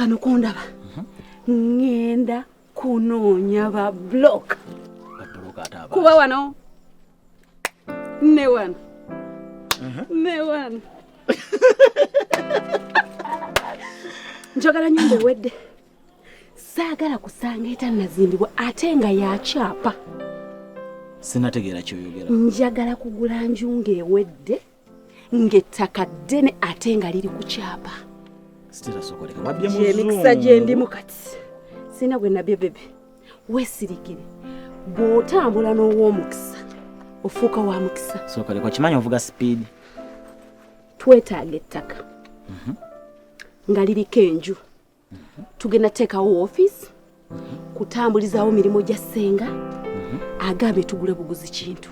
Kano kondaba. Ŋŋenda kunoonya ba block. Kuba wano ne wano ne wano. Njagala nyumba ewedde. Saagala kusanga etannazimbibwa ate nga yakyapa. Sinategeera kyoyogera. Njagala kugula nju ng'ewedde ng'ettaka ddene ate nga liri ku kyapa. Gyemikisa gye ndimu kati. Sirina gwe nabye bebe. Weesirikire. Bw'otambula n'ow'omukisa ofuuka wa mukisa. Sooka okimanyi ovuga sipiidi. Twetaaga ettaka nga liriko enju. Tugenda teekawo woofiisi kutambulizaawo mirimu gya ssenga agambye tugule buguzi kintu.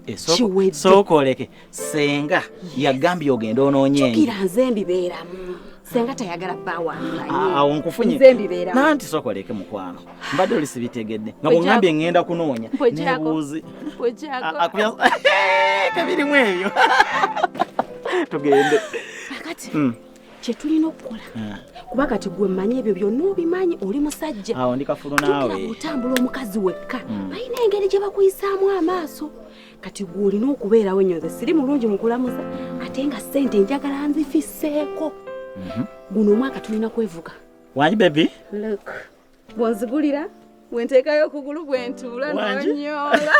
Kiwedde. Sooka oleke ssenga yagambye ogende onoonye enju. Jjukira nze mbibeeramu. Ssenga tayagala bba wange. Awo nkufunye. Nze mbibeeramu. Nanti sooka oleke mukwano. Mbadde oli sibitegedde. Nga bw'ongambye ŋŋenda kunoonya. Nebuuzi. Kebirimu ebyo. Tugende. Kakati. Kye tulina okukola kuba kati gwe mmanyi ebyo byonna obimanyi, oli musajja. Awo ndi kafulu naawe. Jjukira bw'otambula omukazi wekka balina engeri gye bakuyisaamu amaaso. Kati gwe olina okubeerawo ennyo. Nze siri mulungi mu kulamuza ate nga ssente njagala nzifisseeko. Guno omwaka tulina kwevuga. Wangi baby? Look, bw'onzigulira bwe nteekayo okugulu bwe ntuula n'onyoola.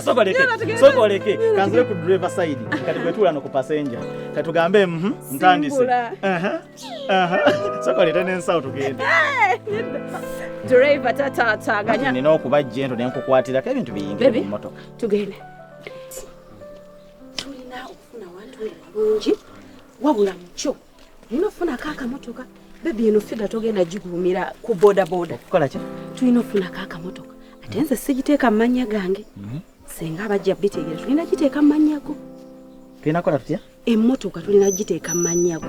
Sooka oleke kanzire ku driver side kati bwe tuula no ku passenger katugambe ntandise. Sooka oleete n'ensawo tugende. Driver tataataaganya. Nina okuba gentle ne nkukwatirako ebintu biyingire mu mmotoka. Tugende. Tulina okufuna awantu nga walungi wabula mukyo olina okufunako akamotoka. Baby eno figure togenda gigulumira ku boda boda. Okukola ki? Tulina okufunako akamotoka. Ate nze sigiteeka mu mannya gange. Senga abajja bitegeera tulina giteeka mu mannya go. Tulina kukola tutya? Emmotoka tulina giteeka mu mannya go.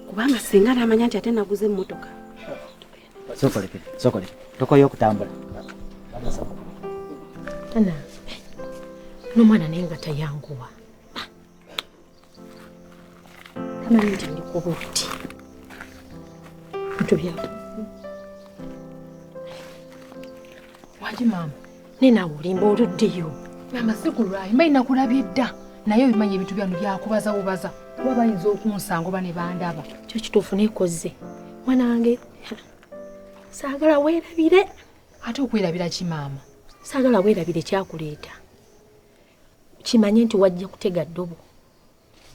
Kubanga senga n'amanya nti ate naguze emmotoka. Sooka oleke, sooka oleke. Tokoye okutambula. Ana, n'omwana naye nga tayanguwa. Tamanyi nti ndi ku butti. Bintu bya Wangi maama. Naye naawe olimba oluddeyo. Maama sikulwayo, mbayi nakulabye dda. Naye obimanyi ebintu byano byakubaza bubaza. Kuba bayinza okunsanga oba ne bandaba. Kyo kituufu neekoze. Mwana wange, saagala weerabire. Ate okwerabira ki maama? Saagala weerabire kyakuleeta. Kimanye nti wajja kutega ddobo.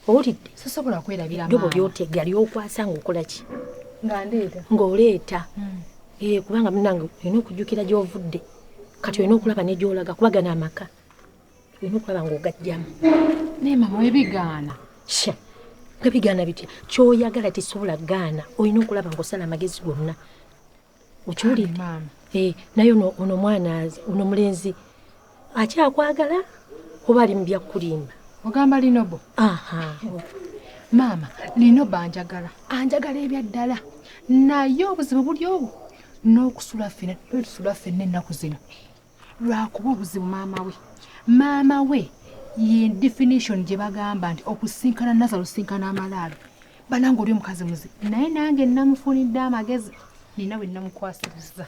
Owulidde? Sisobola kwerabira maama. Ddobo ly'otega ly'okwasa ng'okola ki? Nga ndeeta. Ng'oleeta. Kubanga munnange olina okujjukira gy'ovudde. Kati olina okulaba ne gy'olaga kuba gano amaka. Olina okulaba ng'ogajjamu. Naye maama webigaana. Sha, nga bigaana bitya? Ky'oyagala tekisobola kugaana. Olina okulaba ng'osala amagezi gonna. Okiwulidde? Naye ono mwana ono mulenzi akyakwagala oba ali mu byakulimba? Ogamba Linobo? Aha. Maama, Linobo anjagala. Anjagala ebya ddala. Naye obuzibu buli obwo n'okusula ffenna, tusula ffenna ennaku zino. Lwakuba obuzibu maama we. Maama we ye definition gye bagamba nti okusinkana Nazaro osinkana amalaalo. Banange oli omukazi muzi. Naye nange namufunidde amagezi. Nina we namukwasiriza.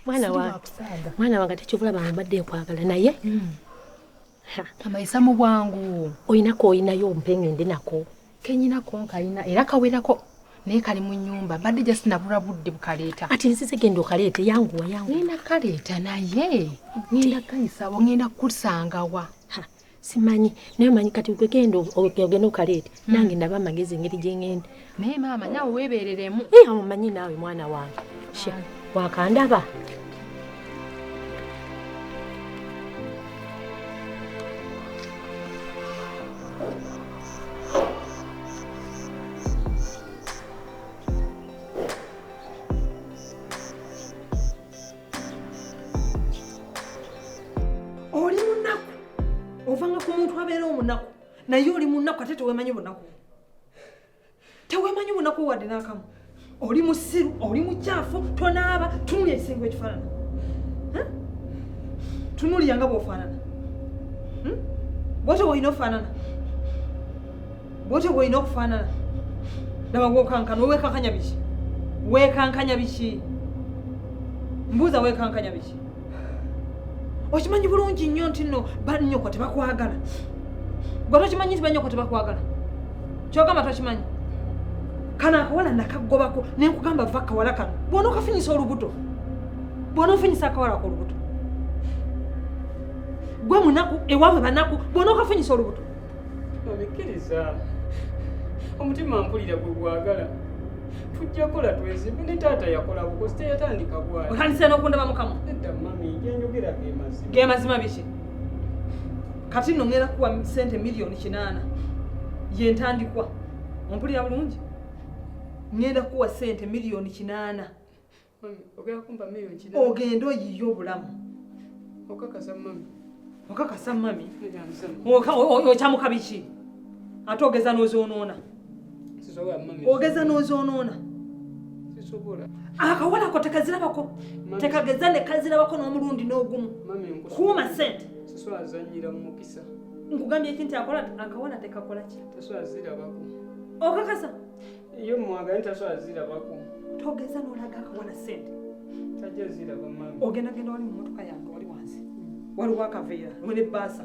Mwana wange. Mwana wange tekyovulaba mbadde nkwagala naye. Amayisa mu bwangu. Oyinako oyinayo mpe ngende nako. Kenyinako nkalina era kawerako. Naye kali mu nnyumba mbadde just nabulwa budde bukaleeta. Ati nzize genda okaleete, yanguwa, yanguwa. Ngenda kaleeta naye ngenda kayisawo, ngenda kukusangawa. Simanyi naye omanyi kati gwe genda ogende okaleete. Nange ndaba amagezi engeri gye ngenda. Naye maama naawe weebereremu. Omanyi naawe mwana wange. Sha, wakandaba. Oli munaku. Ovanga ku muntu abeera omunaku. Naye oli munaku ate teweemanyi bunaku. Teweemanyi bunaku wadde n'akamu. Oli musiru, oli mukyafu, tonaaba, tunuulira ekisinga ekifaanana. Tunuulira nga bw'ofaanana. Bw'otyo bw'olina ofaanana. Bwotyo bw'olina okufaanana. Laba bw'okankana, weekankanya biki? Weekankanya biki? Mbuuza weekankanya biki? Okimanyi bulungi nnyo nti nno bannyoko tebakwagala. Gwe tokimanyi nti bannyoko tebakwagala? Ky'ogamba tokimanyi? Kano akawala nakagobako ne nkugamba va kawala kano. Bw'onookafunyisa olubuto. Bw'onoofunyisa akawala ako olubuto. Gwe munaku, ewaabwe banaku, bw'onookafunyisa olubuto. Obikkiriza. Omutima mpulira gwe gwagala. Tujja kola twezimbe ne taata yakola bukozi teyatandika bw'ati. Otandise n'okundaba mukama. Nedda mami, gye njogera ge mazima. Ge mazima biki? Kati nno ŋŋenda kukuwa ssente 8,000,000. Ye ntandikwa. Ompulira bulungi? Ŋŋenda kukuwa ssente 8,000,000. Mami, ogenda kumpa 8,000,000? Ogende oyiye obulamu. Okakasa mami? Okakasa mami? Okyamuka biki? Ate ogeza n'ozoonoona. Sisobola mami. Ogeza n'ozoonoona. Sisobola. Akawala ako tekazirabako. Tekageza ne kazirabako n'omulundi n'ogumu. Kuuma ssente. Sisobola zannyira mu mukisa. Nkugambye eki nti akawala tekakola ki? Tasobola zirabako. Okakasa? Ye mwagala tasobola zirabako. Togeza n'olaga akawala ssente. Tajja ziraba mami. Ogenda wali mu mmotoka yange wali wansi. Waliwo akaveera mwe n'ebbaasa.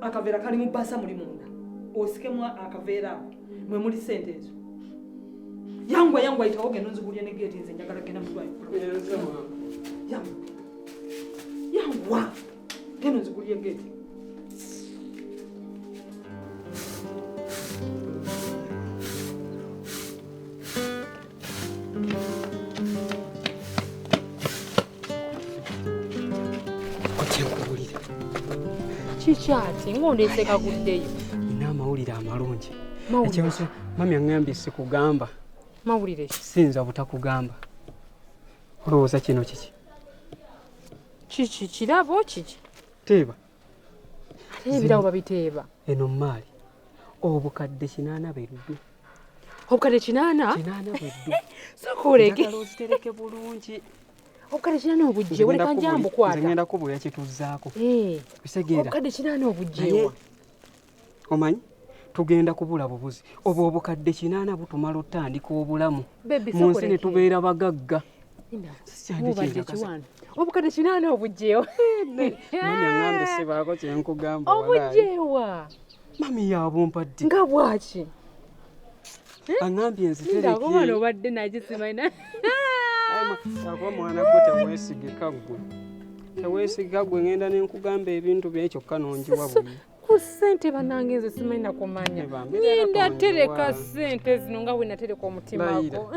Akaveera kali mu bbaasa muli munda. Osikemu akaveera ako mwe muli ssente ezo. Yangwa yangwa yitawo ogenda onzigulye ne geeti nze njagala genda mu ddwaliro. Yangwa. Yangwa. Genda onzigulye geeti. Kikyati ng'ondeese kaguddeyo. Nina amawulire amalungi. Ekyewuunyisa mami aŋŋambye sikugamba. Mawulire ki? Siyinza butakugamba. Olowooza kino kiki? Kiki kirabo kiki? Teeba. Ate ebirabo babiteeba. Eno mmaali. Obukadde 8 bweddu. Obukadde 8? 8 bweddu. Sooka oleke. Njagala ozitereke bulungi. Obukadde 8 obugye, oleka nja mbukwata. Nze ngenda kubuulira kye tuzzaako. Otegeera? Obukadde 8 obugyewa. Omanyi? Tugenda kubula bubuzi. Obwo obukadde 8 butumala otandika obulamu. Mu nsi ne tubeera bagagga. Obukadde 8 obugyewa. Mami aŋŋambye sibaako kye nkugamba. Obugyewa. Mami yabumpadde. Nga bwaki? Aŋŋambye nzitereke. Ndaba obadde nagisimanya. Akuba mwana gwe teweesigika ggwe. Teweesigika ggwe ngenda ne nkugamba ebintu bye kyokka n'onjiwa buli. Ku ssente bannange nze simanyi na kumanya. Ngenda tereka ssente zino nga bwe natereka omutima gwo.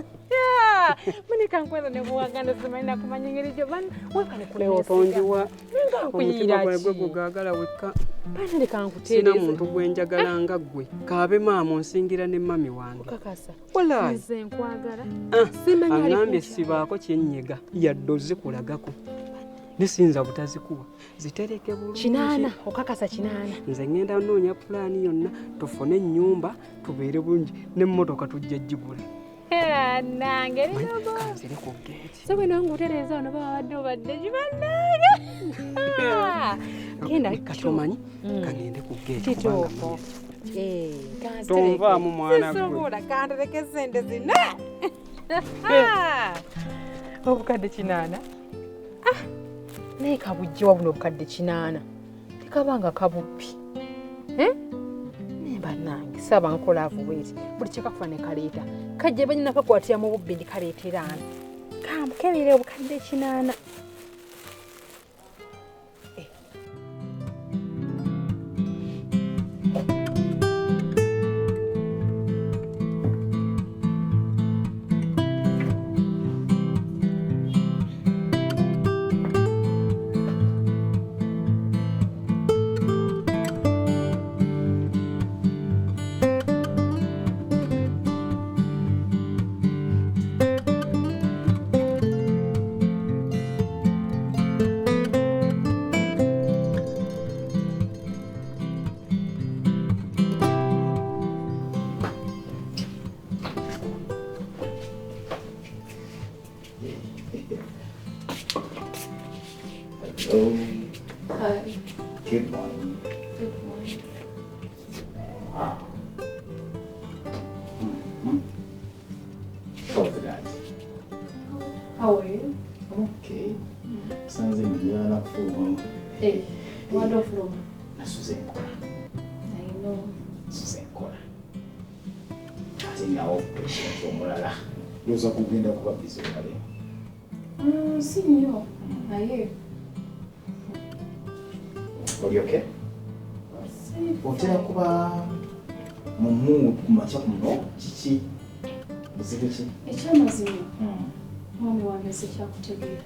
Muneka nkweza ne buwaganda simanyi na kumanya engeri gyo weebale kuneesiga. Otonjiwa omutima gwe gwe gugaagala wekka. Bana leka nkuteereze. Sina muntu gwe njagala nga ggwe. Kaabe maama onsingira ne mami wange. Okakasa. Walaayi. Nze nkwagala. Simanyi ali Aŋŋambye sibaako kye nnyega yadde ozikulagako. Ne siyinza butazikuwa. Zitereke bulungi. 8 okakasa 8. Nze ngenda nnoonya pulaani yonna tufune ennyumba tubeere bulungi n'emmotoka tujja gigula. Nange linogo. Kanzire ku geeti. So bwe nongutereeza wano baba badde gibannange. Genda kati omanyi kangende ku geeti kubanga tonvaamu mwana gwe. Sisobola kantereke ssente zino. Obukadde 8. Naye kabujjewa buno obukadde 8. Tekabanga kabubbi. Naye bannange saaba nkola avu bweti. Buli kyekakufa ne kaleeta. Kajja banyina kakwatira mu bubbi ndi kaleetera nze. Kamukebere obukadde 8. Hello. Hi. Good morning. Good morning. Nasuze nkola. I know. Nasuze nkola. Ate nawo patient omulala. Ndowooza kugenda kuba busy olwaleero. Si nnyo naye. Oli okay? Otera kuba mu mood ku makya kuno kiki? Buzibu ki? Ekyamazima mwami wange sikyakutegeera.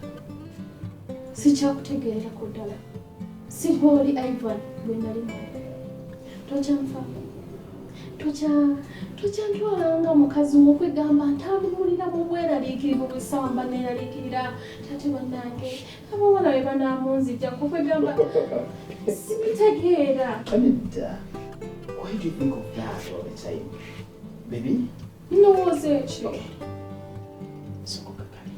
Sikyakutegeererako ddala. Si gw'oli Ivan gwe nali naye. Tokyanfaako. Tokyantwala nga mukazi wo kwegamba ntambulira mu bweraliikirivu buli ssaawa mba neeraliikirira tate bannange abawala be banaamunzijjako kwegamba sibitegeera. Anita, why do you think of that all the time? Baby? Ndowooza ekyo. Okay. Soko kakali.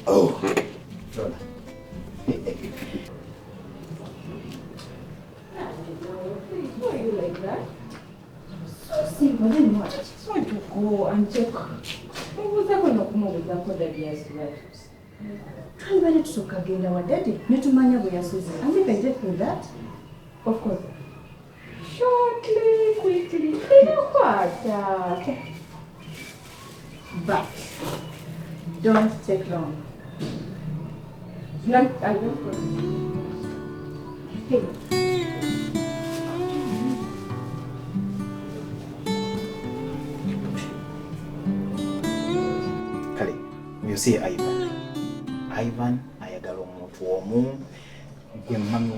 Oh, Lola. Why are you like that? So simple, then what? I just want to go and check. Mubuuzaako n'okumubuuzaako daddy yasuze atuuse. Twandibadde tusooka genda wa daddy ne tumanya bwe yasuze. I'm even taking that. Of course. Shortly, quickly, tinakwata. But don't take long. No, I don't promise. Hey. Kale, you see Ivan. Ivan ayagala omuntu omu gwe mami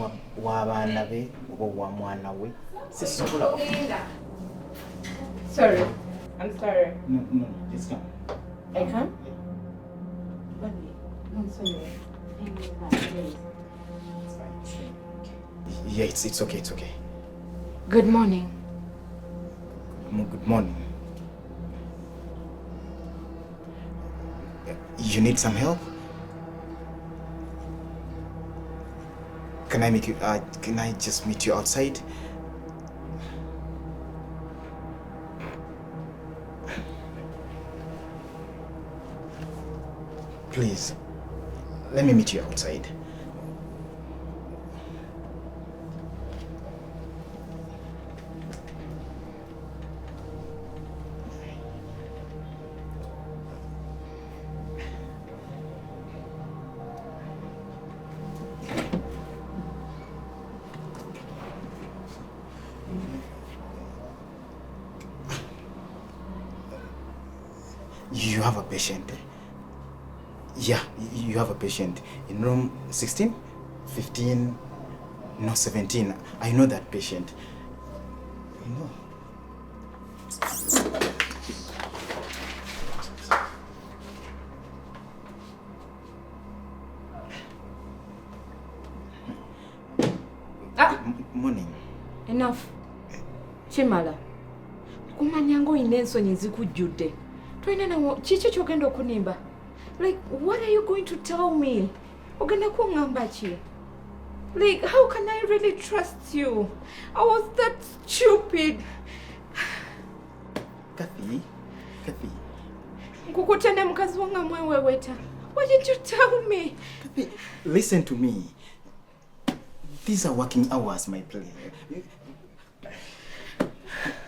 w'abaana be oba owa mwana we. Sisobola. Sorry. I'm sorry. No, just come. I come? Yeah. I'm sorry. It's fine. It's fine. Yeah, it's okay, it's okay. Good morning. Good morning. You need some help? Can I make you, can I just meet you outside? Please, let me meet you outside. You have a patient. Yeah, you have a patient in room 16, 15, no 17. I know that patient. I know. Ah. Morning. Enough. Chimala. Kumanya ng'olina ensonyi zikujjudde. Tolina nawo kiki ky'ogenda okunimba? Like, what are you going to tell me? Ogenda kuŋŋamba ki? Like, how can I really trust you? I was that stupid. Kathy. Nkukutte ne mukazi wo nga mweweeweta. Why didn't you tell me? Kathy, listen to me. These are working hours, my player.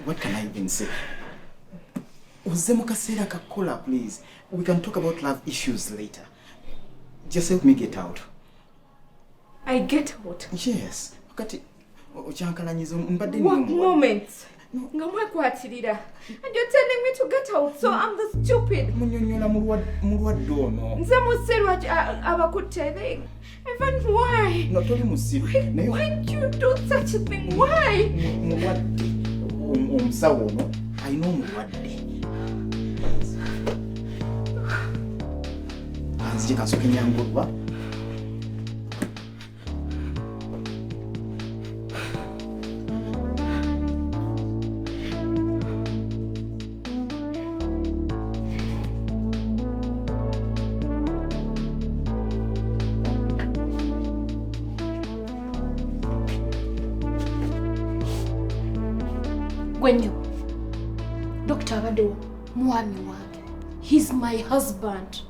What can I even say? Ozze mu kaseera kakola, please. We can talk about love issues later. Just help me get out. I get out? Yes. Wakati okyankalanyiza mbadde What moment? Nga mwekwatirira. And you're telling me to get out, so I'm the stupid. Munyonyola mulwadde ono. Nze musiru abakutte. Even why? No, toli musiru. Why do you do such a thing? Why? Mulwadde. Omusawo ono alina omulwadde. Nzije kansooke nnyangulwa. Gwe nnyo. Dokita abaddewo mwami wange. He's my husband.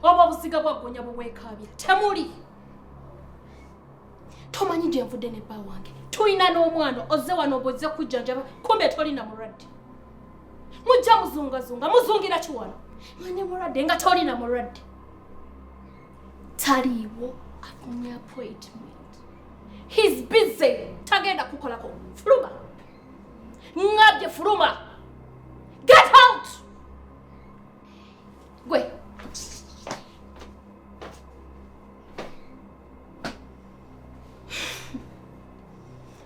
Oba obuziga bwa ggonya bubwekaabya temuli. Tomanyi gye nvudde ne bba wange. Tulina n'omwana ozze wano ng'ozze kujjanjaba kumbe tolina mulwadde. Mujja muzungazunga muzungira ki wano? Manye mulwadde nga tolina mulwadde. Taliiwo afunye appointment. He's busy. Tagenda kukolako. Fuluma. Ngabye fuluma. Get out! Gwe.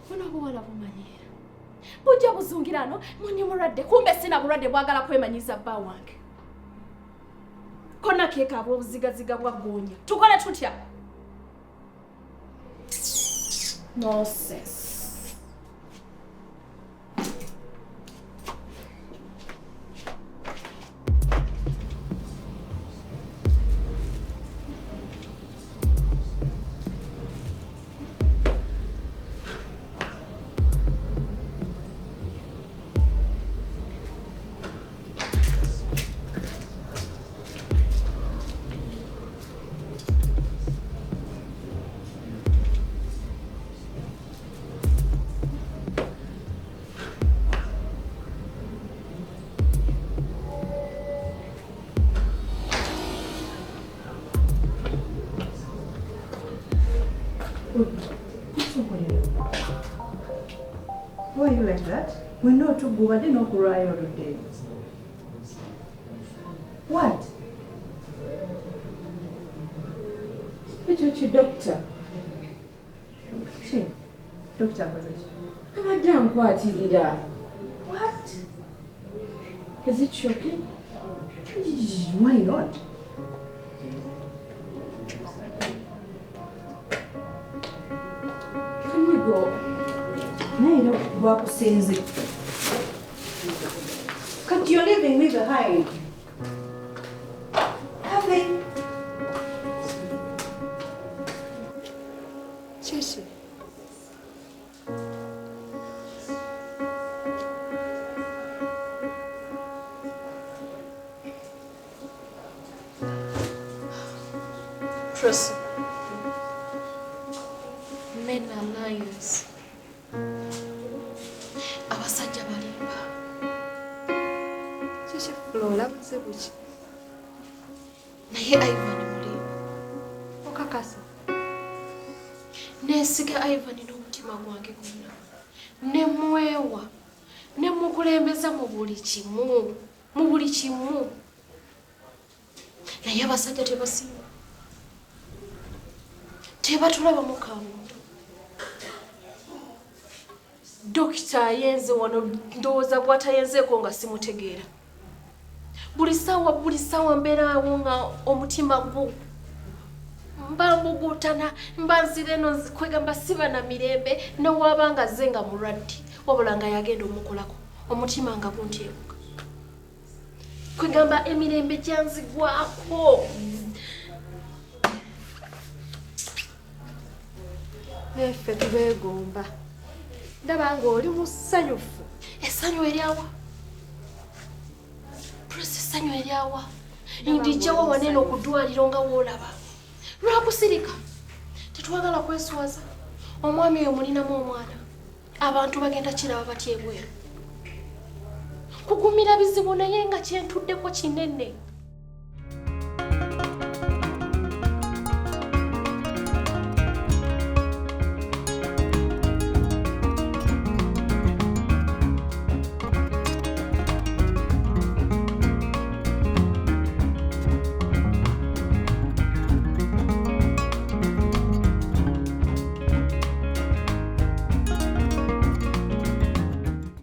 Buno obuwala bumanyiira. Bujja buzungira no muni mulwadde kumbe sina bulwadde bwagala kwemanyiza bba wange. Konna keekaaba obuzigaziga bwa ggoonya. Tukole tutya? Nonsense. Why are you like that? We know to go, but they know cry all day. What? Ekyo ki doctor? Ki? Doctor akoze ki? Abadde ankwatirira. What? Is it shocking? Why not? Can we go? Naye era gwakusinze. Kati you're leaving me behind. Have Kiki? Trust me. Men are liars. Abasajja balimba. Kiki Flora buzibu ki? Naye Ivan mulimba. Okakasa. Neesiga Ivan n'omutima gwange gwonna. Ne mwewa. Ne mukulembeza mu buli kimu. Mu buli kimu. Naye abasajja tebasiima. Tebatulaba mu kamuntu. Dokita ayenze wano ndowooza gw'atayenzeeko nga simutegeera. Buli ssaawa mbeeraawo nga omutima gwo mba mbugutana mba nzira eno kwegamba siba na mirembe newaaba nga azze nga mulwadde wabula nga yagenda omukolako omutima nga guntyebuka. Kwegamba emirembe gyanzigwako. Neffe tubeegomba. Ndaba ng'oli musanyufu. Essanyu eryawa? Pulesi essanyu eryawa? Ndijjawa wanene ku ddwaliro nga w'olaba. Lwakusirika. Tetwagala kweswaza. Omwami oyo mulinamu omwana. Abantu bagenda kiraba batya ebweru. Kugumira bizibu naye nga kyentuddeko kinene.